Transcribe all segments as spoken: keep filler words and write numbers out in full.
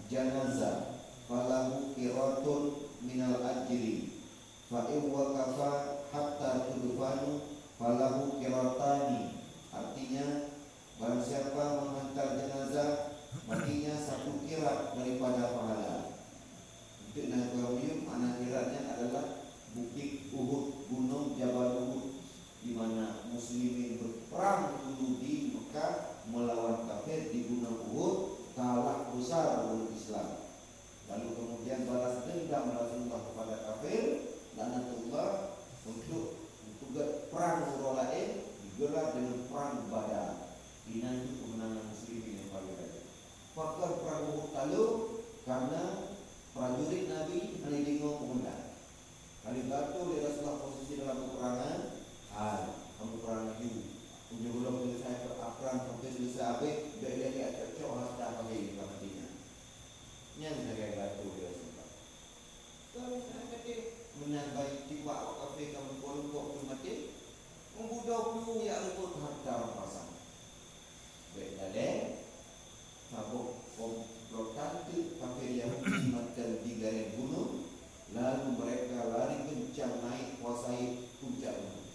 janazah falahu qiratun minal ajri, fa in waqafa hatta tudfanu falahu qiratani. Artinya, barang siapa menghantar jenazah, baginya satu qirat daripada pahala. Untuk na geuh makna qirat nyan adalah Bukit Uhud, Gunong Jabal Uhud, di mana muslimin berperang dulu di Mekah melawan kafir di Gunong Uhud, kalah besar ureuëng Islam. Lalu kemudian balas dendam Rasulullah kepada kafir, laknatullah, untuk peugét perang uroe laén, digelar dengan Perang Badar. Inan itu kemenangan muslimin yang paling raja. Pakon perang Uhud lalu, karena prajurit Nabi hana deungoe komandan. Kali geuatur lé Rasulullah posisi dalam peperangan, hai, kamoe perang laju. Ujong uroe selesai perang, sampai selesai habéh, bék lé cok-cok harta kafé ka mati nyan. Nyan sagai geuatur lé Rasulullah. Kalau misalnya kata, meunan bayi timbak awak kafé ka meurumpok-rumpok pun mati, meubudoe pun yak reubot harta rampasan. Bék lalée, saboh komplotan teuk kafir Yahudi mantong di garéh gunong, lalu mereka lari kencang naik kuasai puncak gunong.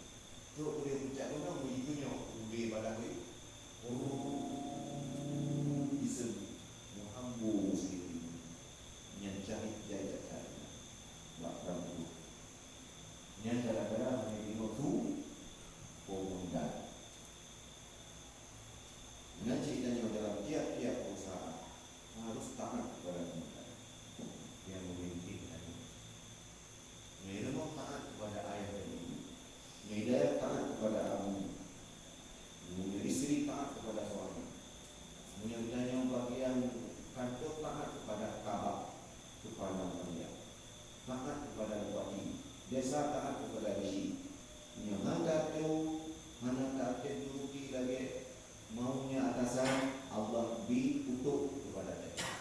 Trok ulée puncak gunong, meujiku nyoe, ulée badan ulée. Urrrr, diseubut, meuhambo muslimin. Nyan syahid jai that-that bak prang Uhud. Nyan gara-gara hana deungoe su komandan. Meunan cit tanyoe dalam tiap-tiap perusahaan harus taat kepada komandan yang memimpin tanyoe. Nyoe rumoh taat kepada ayah dan ibu. Nyoe dayah taat kepada abu. Nyoe istri taat kepada suami. Nyoe tanyoe bagian kantor taat kepada kabak, kepala panitia. Taat kepada bupati. Desa taat kepada D C. Nyoe hana tu, hana taat turuti lagée maunya atasan, Allah bi kutuk kepada dayah.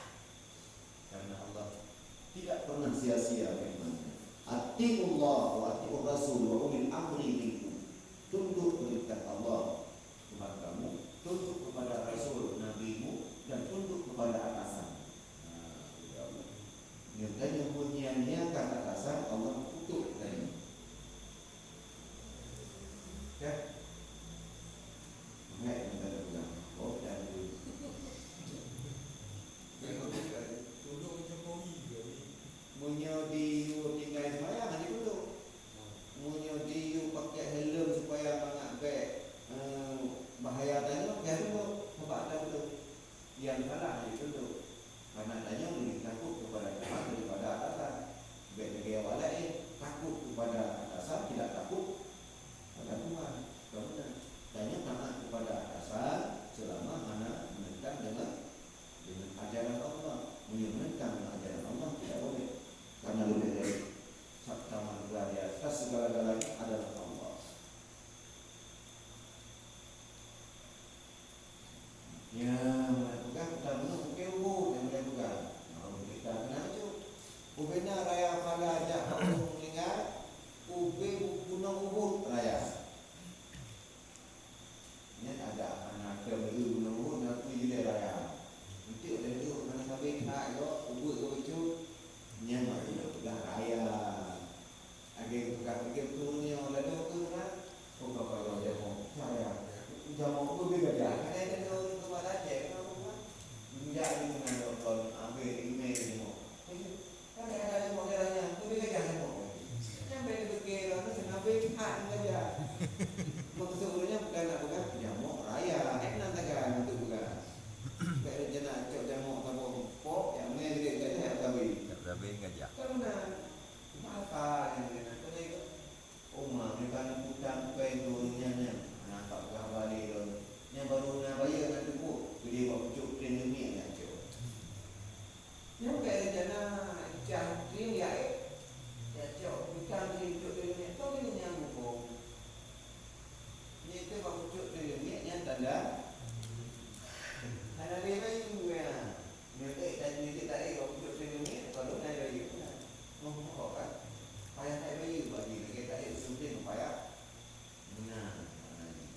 Karena Allah tidak pernah sia-sia firman-Nya, "Atiullah wa atiur rasul wa ulil amri minkum." Tunduk perintah Allah, Tuhan kamu, tunduk kepada Rasul, Nabimu, dan tunduk kepada atasan. Nah, ya Allah. Nyatanya menyia-nyiakan atasan, Allah kutuk tadi. Ya. Hai, minta tolong. Oh, dan Tolong Jokowi ke ni? Meunyoe di yue tinggai seumayang, hana jitundok. Meunyoe di yue pakai helm supaya mangat bék, eh, bahaya tanyoe, ya tundok. Sebab ada betul. Yang salah hana jitundok. Karena tanyoe lebih takut kepada Tuhan daripada atasan. Bék lagée awak laén, takut kepada atasan, tidak takut pada Tuhan. Karena tanyoe taat kepada atasan selama hana menentang dengan dengan ajaran Allah. Meunyoe menentang dengan ajaran Allah, tidak boleh. Karena lebih baik serta manusia di atas segala-galanya adalah Allah. Ya, mana pegang kita belum ke ubu yang boleh pegang. Nah, kita kena tu. Ubena raya pada ajak orang meninggal, ube gunung Uhud raya. Nyan ada anak ke meulu gunong Uhud, na pih jilai raya. Enteuk laju hana sabe that lom, ubeut geuh bacut. Nyan baru lôn peugah raya. Lagée geupeugah lagée beutôi nyoe, ladôm keuh na. Oh, ka payah jamoe, raya. Jamoe pun beda-beda. Kadang-kadang ureueng keumat lacée, kenapa, Mak? Meunjak di meunan lôn, lôn ambil email jamoe. Kan ada jamoe daerah nyan, tu dia gajah jamoe. Nyan bèk dipikir, anu, senabe hat gajah. Maksud ureueng nyan bukan nak peugah jamoe raya, eh, nan tagan untuk peugah. Bèk rencana cok jamoe saboh pok, nyang mè geude gajah, nyang sabe. Nyang sabe gajah. Kan meunan. Bahasa nyang meunan. Keuneuk Oma, meukanan utang pèng keu ureueng nyan nyan, hana ka peugah bale lôn. Nyan barô na bayeue ngon tuboh, geudeh bak pucôk tren leumiek nyan cok. Nyan bèk rencana icah tren ya, eh. Ya cok, utang tren pucôk tren leumiek, toh lé nyan muphom. Nyan itu bak pucôk tren leumiek nyan tanda. Hana lé bayeue, ya. Nyoe ék dan nyoe ék taék lom peuduek sineuk nyoe, padub na bayeue. Nyoe meuhok kan? Payah taék bayeue bagi lagèe taék useueng teuh payah. Meunan makna jih.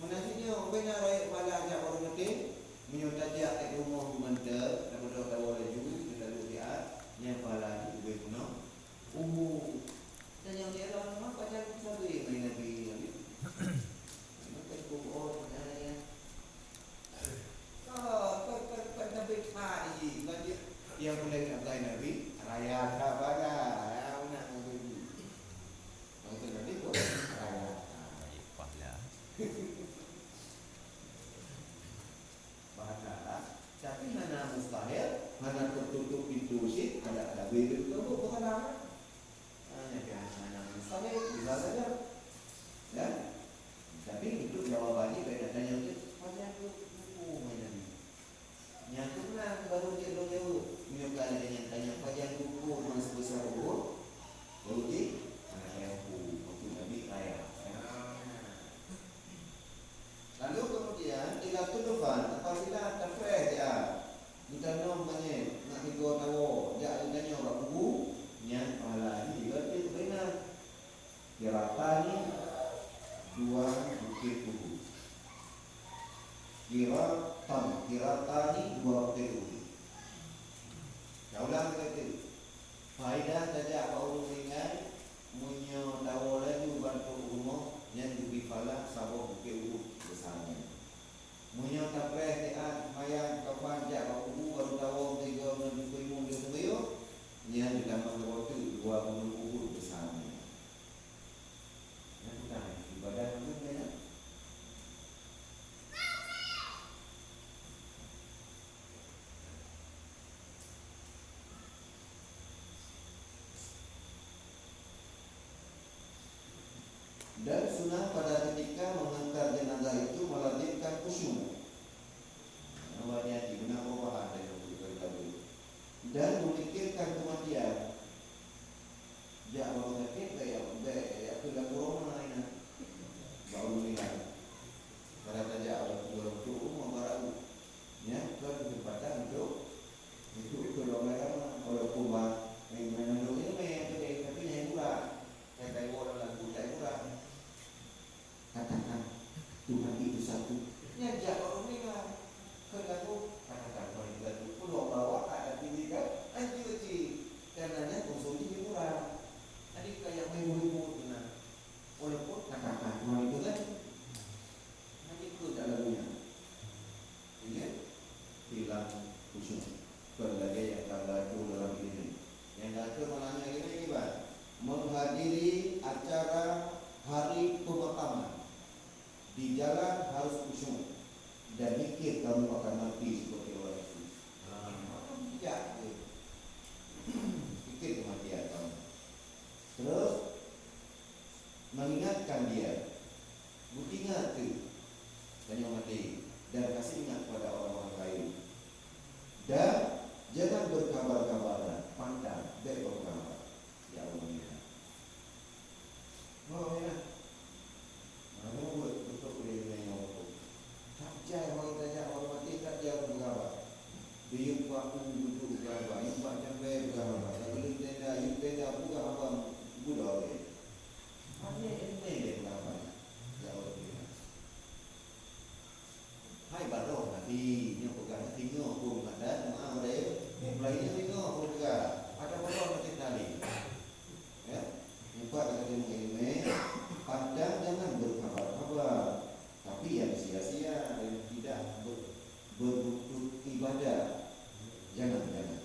Meunan cit nyoe, ubé na rayeuk pala jak ureueng maté, meunyoe tajak ék rumoh geuh mantong, tapeuduek dawa laju, Umu. Dan nyang dia orang apa jangan sabe mai Nabi, Nabi. Memang kan kubu orang percaya. Kalau kau kan kan Nabi Isa ini, bukan dia yang boleh ngatai Nabi, raya tak pada, ya, nak Nabi. Maksud Nabi tu raya. Baik, pahala. Bahkan, tapi hana mustahil, hana tertutup pintu cit, ada tabir itu bukan haram. Hanya pihak hana mustahil, bisa saja. Ya? Tapi untuk jawabannya, beda tanya tu, pajan tu, buku main Nabi. Nyang tu nah, baru cek dua jawab. Menyukai dengan tanya, pajan buku emas sebesar Uhud? Jawab cik, hana yang buku, waktu Nabi raya. Ya. Lalu kemudian, ila tudfan, apabila tafreh dia, geutanyoe manyét, nak tiga tawo, jak geutanyoe bak kubu, nyan pahala jih tiga ratus beuna. Qiratani, dua bukét kubu. Qiratan, qiratani, dua bukét kubu. Taulang kata, faedah tajak bak ureuëng ringan, meunyoe tawo laju bantuk rumoh, nyan geubri pahala saboh bukét Uhud besar nyan. Meunyoe tapreh siat seumayang kafan jak bak kubu, barô tawo meusigoe ngon jukui mum lheueh seumeuyeuh, nyan geutamah saboh teuk dua gunong Uhud besar nyan. Nyan bukan ibadah meunan, ya? Dan sunnah pada ketika menghantar jenazah itu melazimkan khusyuk. Namanya di guna perubahan dari Nabi Ibrahim. Dan memikirkan kematian. Jak bak sakét, baik, baik, ya, ke lagu Roma lain. Baru meninggal. Pada tajak orang tua untuk rumah baru. Ya, itu kesempatan untuk, untuk tolong agama. Walaupun bah, main-main anak ini, main yang kedai, tapi yang murah. Saya tahu orang lagu, saya murah. Katakan, Tuhan itu satu. Nyan jak orang meninggal. Keu lagu, katakan Tuhan itu satu. Puluh bawa ada tinggi kan? Anjur cik. Karena nyan usul ini murah. Jadi, kayak main ribut benar. Walaupun katakan Tuhan itu satu. Nanti ikut tak lagunya. Ingat, hilang khusyuk. Kon lagée nyang ka geuatur dalam iéleumé. Nyang geuatur malam nyoe iéleumé kiban? Menghadiri acara hari pemakaman di jalan harus khusyuk dan mikir kamu akan mati seperti orang itu. Ha, malam bijak tu. Pikir kematian kamu. Terus, mengingatkan dia, beuingat keu tanyoe maté, dan kasih ingat kepada orang-orang lain. Dan jangan berkabar-kabaran, pantang, bék berkabar. Ya Allah, ya. Mau ya? Mau buat betul dia dengan yang hukum. Tak jai orang tajak, orang mati, tak jai orang berkabar. Dia yum bak u beutôi peugah haba, yum bak jambai peugah haba, tageuleueng tenda, yum tenda peugah haba, buda lé. Hanya enteng dia peugah haba. Ya Allah, ya. Hai baroe Nabi, nyoe peugah singoh pun madan, maaf deh. Mulai nyoe singoh pun peugah. Ada baroe macam tadi. Ya, empat kata ilmu ilmu, pandang jangan berkabar-kabar, tapi yang sia-sia, yang tidak ber- berbuntut ibadah. Jangan, jangan.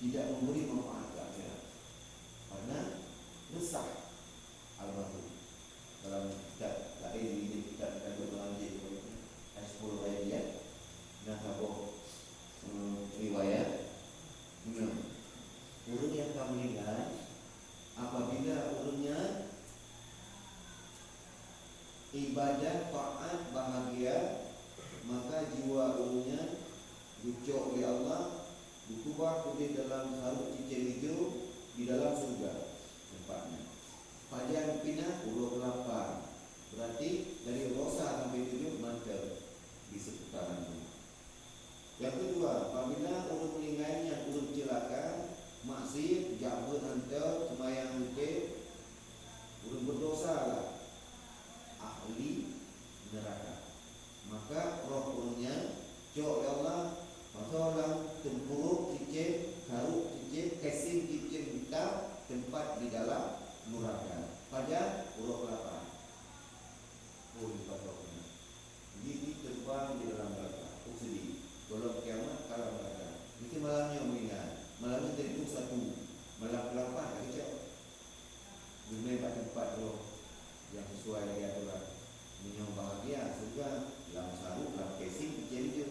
Tidak memberi manfaat ke akhirat. Karena resah almarhum. Dalam kitab lain, ini kitab kita tu dalam jilid Al-Sepuluh Raya, nah, saboh, eh, riwayat. Nah, ureuëng nyang ka meninggal, apabila ureuëng nyan ibadah, taat, bahagia, maka jiwa ureuëng nyan geucok lé Allah, geukeubah keudeh dalam karuk cicém ijo di dalam syeuruga. Nampak nyan. Pajan pinah uroe keulapan. Berarti dari uroe sa sampai tujoh mantong di seputaran nyan. Yang kedua, apabila ureuëng meuninggai nyan ureuëng ceulaka, maksiet, jak beuet hantom, seumayang rutin, ureuëng berdosa lah, ahli neraka. Maka roh ureuëng nyan cok lé Allah, pasoe lam teungkurop cicém, karuk cicém, keusén cicém itam, Teumpat di dalam nuraka. Pajan? Uroe keulapa. Oh, di patok nyan. Jih terbang di dalam nuraka. Oh, sedih. Golom kiamat ka lam nuraka. Mungkin malam nyoe meuninggai. Malam nyoe teurimong satu. Malam keulapa ka geucok. Geumé bak teumpat roh nyang sesuai lagée atoran. Meunyoe bahagia syeuruga, lam sarôk, lam casing, icém jeuet.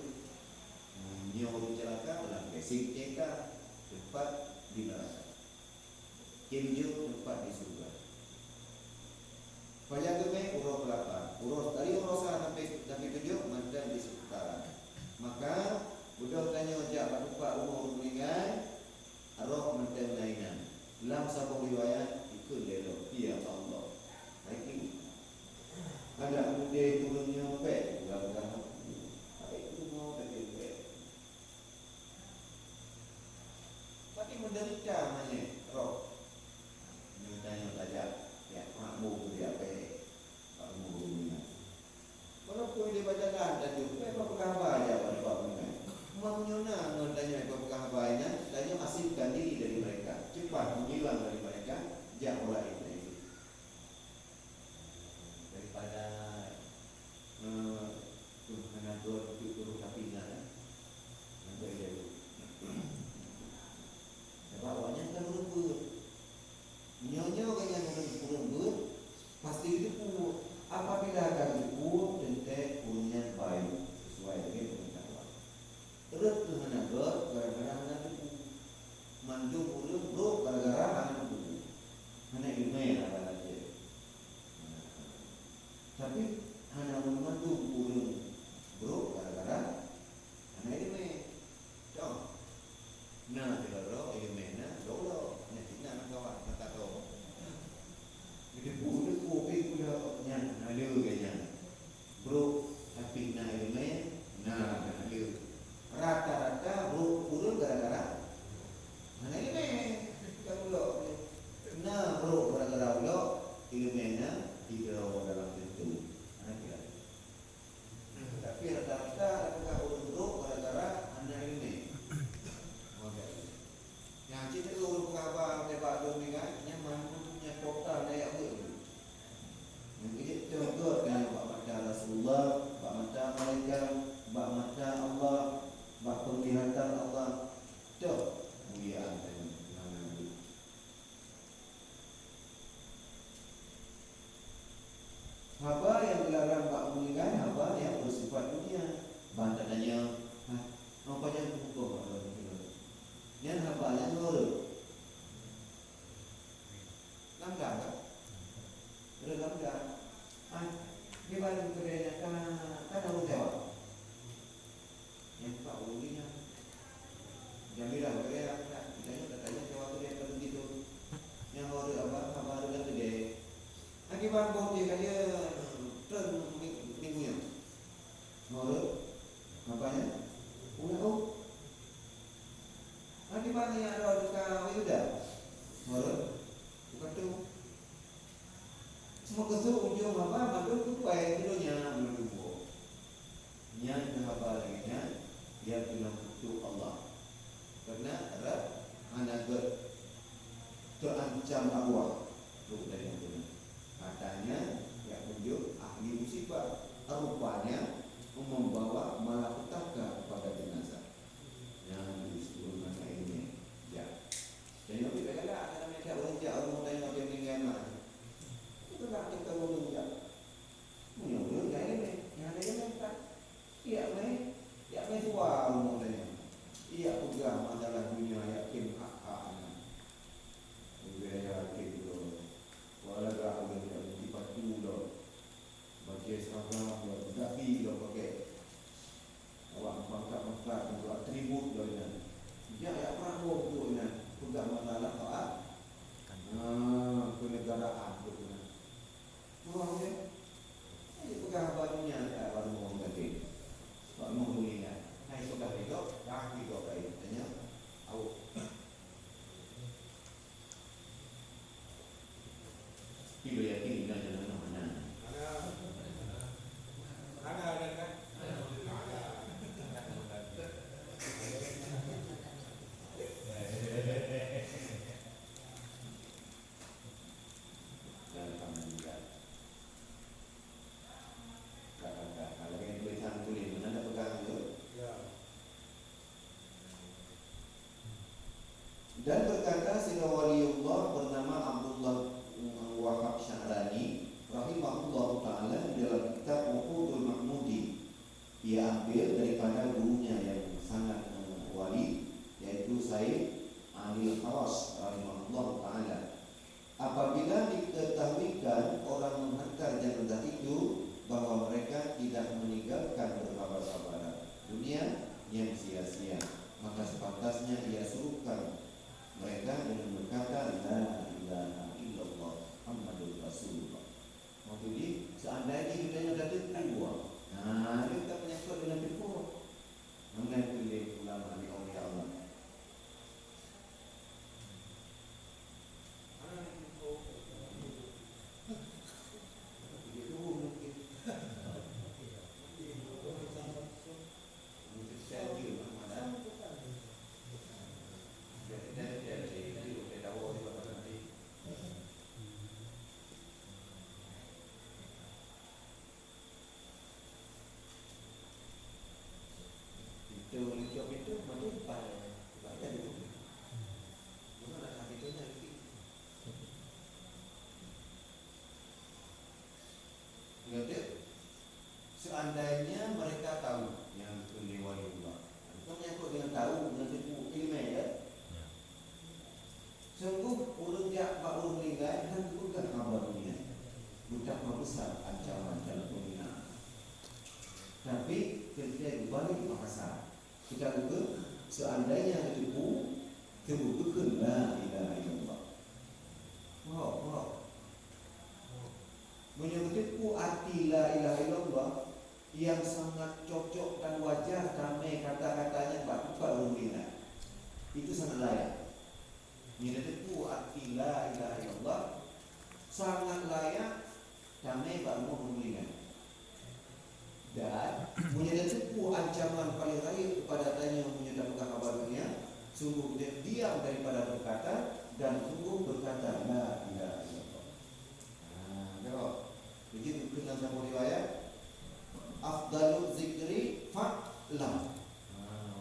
Meunyoe ceulaka, lam casing, icém ka. Teumpat di nuraka. Icém jeuet teumpat di syeuruga. Pajan geumé? Uroe keulapa. Uroe, dari uroe sa sampai, sampai tujoh mantong di seuputaran. Maka, beudôh tanyoe jak bak teumpat rumoh ureuëng meuninggai, roh mantong na inan. Lam saboh riwayat, ikheun lé roh, "Ya Allah, hai Tuhan, adak udeb ureuëng nyoe pék lam gaha, hai Tuhan, tapi ureuëng nyoe ka jeuet pék." Tapi meudeurita manyét roh. Nyoe tanyoe tajak, jak makmur keu dia pék bak rumoh ureuëng meuninggai. Walaupun di bajakan tajak, pék bak peugah haba jak bak rumoh ureuëng meuninggai. Meunyoe na ngon tanyoe bak peugah haba inan, tanyoe asingkan diri dari mereka, cepat menghilang dari mereka, jak u laén tanyoe. Daripada, eh, tu, hana gét, tu, tu, tapi ingat, eh. Hana gét. Sabab awaknyan kan ureuëng beuet. Nyoe-nyoe gobnyan ureuëng, ureuëng beuet, pasti geuteupeue. Apabila ka geuteupeue, teuntée ureuëng nyan baét, sesuai dengan peurintah Allah. Rot keuh hana gét, gara-gara hana teupeue. Mandum ureuëng brok gara-gara hana teupeue. Hana iéleumé haba lagée. Tapi hana mandum ureuëng brok gara-gara hana iéleumé. Contoh, na sidroe iéleumé na lolo, nyan cit na lam kawan mata to. Geuteupeue, geuteupeue, pi gula nyan na le geuh nyan. Brok, tapi na iéleumé, na, na le. Rata-rata brok ureuëng gara-gara hana iéleumé. Bukan ulok. Na brok gara-gara ulok, iéleumé na, sidroe dalam situ. Hana kira. Tapi rata-rata na peugah ureuëng brok gara-gara hana iéleumé. Model. Nyang cit ureuëng peugah haba, teuba dum ingat, nyan mandum nyan total daya beuet. Nyang keuneuk teugot nyan bak mata Rasulullah, bak mata malaikat, bak mata Allah, bak peunglihatan Allah. Toh, muliaan tanyoe. Haba nyang geularang bak meuninggai haba nyang beusifat dunia. Ban tatanyong, "Hah, ngon pajan kuhukôm haba nyoe?" Nyan haba nyang ngon rot. Lam dam, kan? Rot lam dam. Ah, di barang keudè nyan ka, ka na ureueng jawab. Nyang ka ureueng nyan. Jamilah, bagaimana? Ditanya, tatanya, jawab tu dia pada begitu. Nyang ureueng apa, apa ureueng keudè. Akibat bukti kaya tren minggu nyan. Ureueng, apa nya? Ulah, oh. Akibat ni ada dekat Yuda. Ureueng, bukan tu. Meukeusut ujong haba mandum tupai di donya mandum buet. Nyan keuh haba lagèe nyan, nyang keunan kutok Allah. Karena rab hana gèt teuancam Allah. Trok dari Nabi. Katanya, ya kunjung ahli musibah. Rupanya, membawa malapetaka kepada jenazah. Nyan disebut mana ini. Ya. Jadi, Nabi tak galak, kata mereka, orang jak, orang tanya, dia meninggal mah. Itu nak kita urus Dan berkata sidroe waliullah bernama Abdullah bin Wahab Sya'rani rahimahullahu ta'ala di dalam kitab Uqudul Mahmudi, ia ambil daripada gurunya yang sangat, eh, wali, yaitu Said Ali Khawas rahimahullahu ta'ala. Apabila diketahuikan orang menghantar jenazah itu bahwa mereka tidak meninggalkan berkabar-kabaran dunia yang sia-sia, maka sepantasnya ia suruhkan mereka dengan berkata, "La ilaha illallah Muhammadur Rasulullah." Maksudnya, seandainya kita yang datang ke dua, nah, ini kita menyangkut dengan tempoh. Mengenai ulama ni, aulia Allah. Pintu, pintu, pintu, maju depan. Bukan tadi. Bukan nak pintunya lagi. Betul? Seandainya mereka tahu yang keuneuk waliullah. Itu menyangkut dengan tahu, dengan tipu ilmu, ya. Ya. Sungguh, ureuëng jak bak ureuëng meninggai hana geupeugah haba dunia. Betapa besar ancaman dan penghinaan. Tapi, ketika dibalik bahasa, kita kata, seandainya geuteupeue, teupeue kheun la ilaha illallah. Wow, wow. Meunyoe geuteupeue arti la ilaha illallah, yang sangat cocok dan wajar tamé kata-katanya bak teumpat ureuëng meninggai. Itu sangat layak. Meunyoe teupeue arti la ilaha illallah, sangat layak tamé bak rumoh ureuëng meninggai. Dan meunyoe teupeue ancaman paling rayeuk kepada tanyoe meunyoe tapeugah haba dunia, sungguh diam daripada berkata dan sungguh berkata la ilaha illallah. Nah, tengok. Begitu keu dalam saboh riwayat, "Afdalu zikri fa'lam." Nah,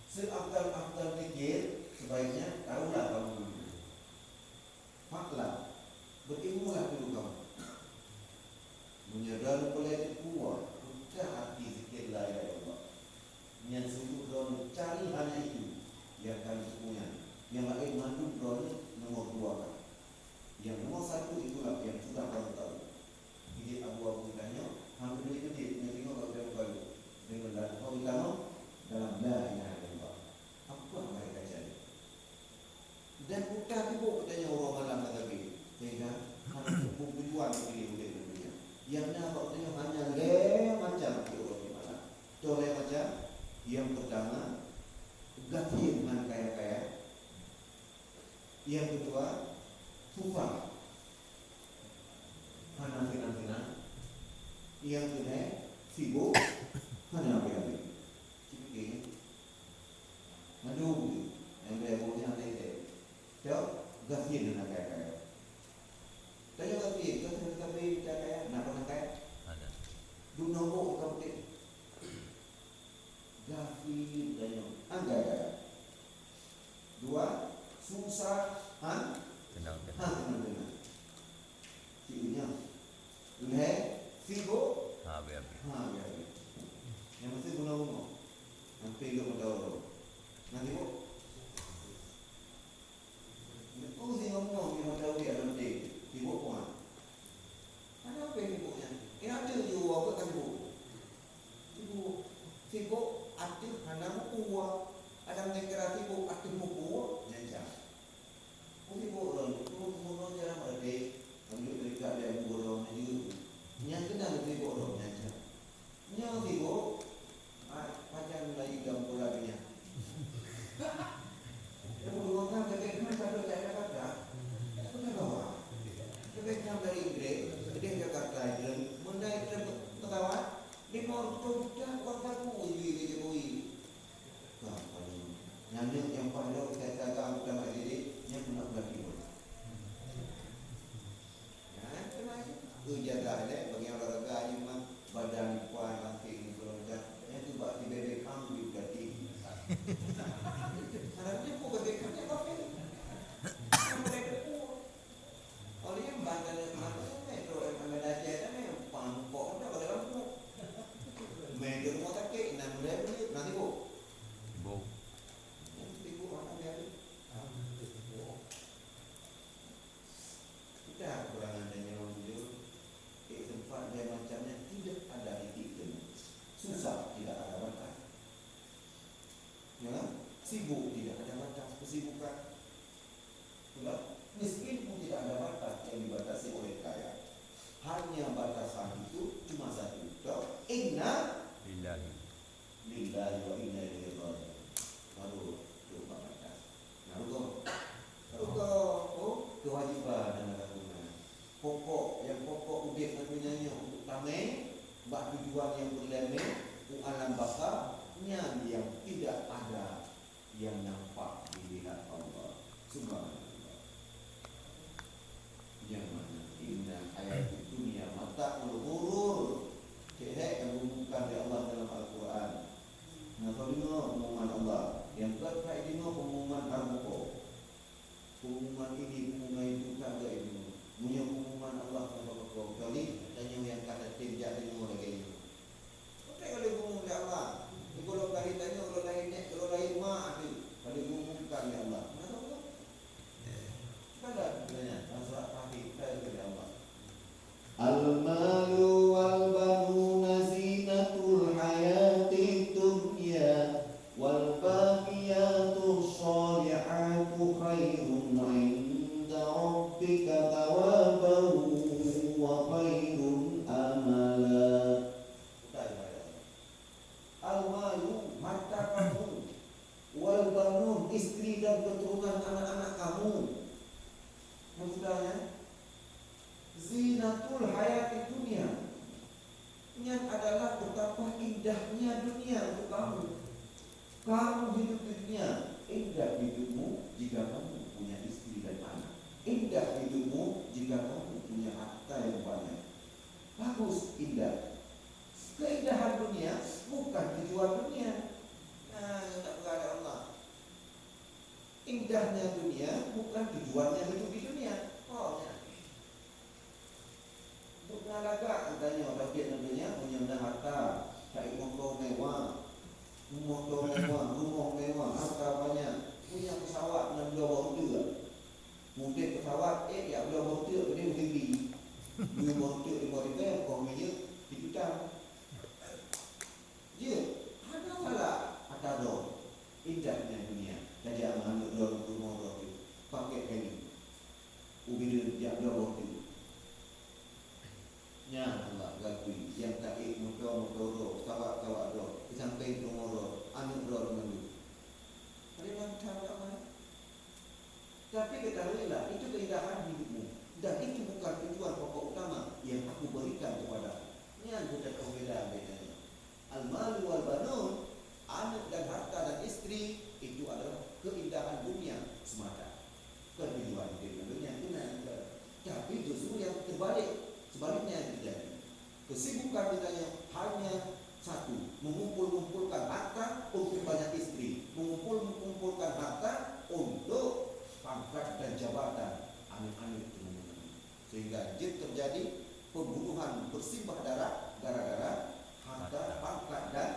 seafdal-afdal zikir sebaiknya tahulah kamu dulu. Fa'lam, berilmulah dulu kamu. Meunyoe droeneuh peureulée teupeue peue arti zikir la ilaha illallah, nyan sungguh droeneuh cari hanya itu nyang ka neuteupeue nyan. Nyang laén mandum droeneuh nomor dua ka. Nyang nomor satu itulah nyang sudah kamu tahu. Jadi abu-abu tanyoe, alhamdulillah, jadi neudeungoe bak ureuëng baru deungon lagu utama dalam la ilaha illallah. Apa mereka cari? Dan utak ibu katanya orang malam kata bini, sehingga hana cukup tujuan bagi udép dunia. Yang na bak tanyoe hanya lé macam di orang di malam. Toh lé macam, yang pertama, gafil ngon kaya-kaya. Yang kedua, sufah, hana senang-senang. Yang keenam, sibuk, hana habéh-habéh. Cik, Aduh, nyang lhée boh nyan lhée. Cok, gasien hana kaya-kaya. Tanyoe gasien, gasien tapi kaya-kaya, na pernah kaya? Ada. Dunoe boh ka putéh. Gasien tanyoe, han kaya-kaya. Dua, susah, han? Tenang, tenang. Han tenang-tenang. Cik Unyang. Lhée, sibuk. Ha, habéh-habéh. Ha, habéh-habéh. Nyang meusti bunoe-bunoe. Sampai lhok mata uroe. Nyan sibuk. Nyoe si ngon-ngon di mata uroe nanti. Sibuk puan. Ada apa sibuk nyan? Eh, ada je orang buat kan sibuk. Sibuk. Sibuk, ateueh hana meupuwoe. Ada nyang kira sibuk, ateueh meupuwoe, nyan cah. Sibuk lom, itu umur lom jarang ada. Lanjut dari kat dia umur lom laju. Nyang kena sibuk lom, nyan cah. Nyoe sibuk, ah, pajan lagi dalam bola dunia. Dia berumah tangga, dia kan tak ada, tak ada kata. Tak ada kawan. Dia kan dari Inggris, dia Jakarta, dia mendai pesawat, lima ratus juta uang saku, Jokowi. Wah, paling nyan nyang paling saya jaga bukan mak jadi, nyang pernah bulan timbul. Nyan, kena je. Eh, jaga deh, bagi olahraga je memang badan kuat, bangkit ni, segala macam. Nyang tu bak si Bebek Ham di Bugatti. Harapnya pun Bebek Ham nyan bak Macam-macamnya tidak ada titik temu. Susah tidak ada batas. Ya kan? Sibuk tidak ada batas kesibukan. Itulah, miskin pun tidak ada batas yang dibatasi oleh kaya. Hanya batasan itu cuma satu. Toh, inna lillahi. Lillahi wa inna ilaihi raji'un. Baru tu batas. Nah, rugoe. Rugoe, oh, kewajiban dan lakukan. Pokok, yang pokok udeb nyoe untuk tamé bak tujuan yang peureulée, u alam baka, nyan yang tidak ada yang nampak dilihat Allah. Subhanallah. Nyang mana inna hayatud dunya mata'ul ghurur. Cek hek yang diumumkan oleh Allah dalam Al-Quran. Nah, kalau dengar pengumuman Allah, yang buat kai dengar pengumuman harus Pengumuman ini, pengumuman itu, tak ada ilmu. Meunyoe pengumuman Allah nyang bak kamoe, kecuali tanyoe nyang ka tatem jak deungoe lagée nyoe. Tapi kalau diumum lé Allah, di golom kali tanyoe, golom laén nek, golom laén mak tu, kalau diumumkan lé Allah, mana tahu? Kita dah sebenarnya, masalah pasti kita itu lé Allah. المال والبنون زينة الحياة الدنيا والباقيات الصالحات خير عند ربك ثوابا وخير أملا. Al-malu, harta kamu, wal banun, istri dan keturunan anak-anak kamu. Maksudnya, zinatul hayati dunia. Nyan adalah betapa indahnya dunia untuk kamu. Kamu hidup di dunia, indah hidupmu jika kamu punya istri dan anak. Indah hidupmu jika kamu punya harta yang banyak. Bagus, indah. Keindahan dunia bukan tujuan dunia. Nah, tak berada Allah. Indahnya dunia bukan tujuannya hidup di dunia. Oh, ya. Bukan lagak katanya orang pian dunia punya benda harta, cari motor mewah, motor mewah, rumah mewah, harta banyak, punya pesawat dan dua bawa udara. Mungkin pesawat, eh, ya, dua bawa udara, dia mungkin beli. Dua bawa udara, lima ribu, kau minyak, tiga juta. Jeuet, hana salah ata droe. Indahnya dunia. Tajak meuhana droe rumoh droe teuh, pakai kain. Ubira jak bloe boh teuh. Nyan Allah gakui nyang taék moto-moto droe, sawak-sawak droe, peusampoe rumoh droe, aneuk droe deungon Tapi ketahuilah, itu keindahan hidupmu. Dan itu bukan tujuan pokok utama yang Aku berikan kepadamu. Nyan bukan pembedaan bedanya. Al-malu wal banun, anak dan harta dan istri, itu adalah keindahan dunia semata. Bukan tujuan hidup dunia, bukan. Tapi justru yang terbalik, sebaliknya yang terjadi. Kesibukan kita hanya satu, mengumpul-kumpulkan harta untuk banyak istri, mengumpul-kumpulkan harta untuk pangkat dan jabatan anak-anak keturunan. Sehingga jeuet terjadi pembunuhan bersimbah darah gara-gara harta, pangkat dan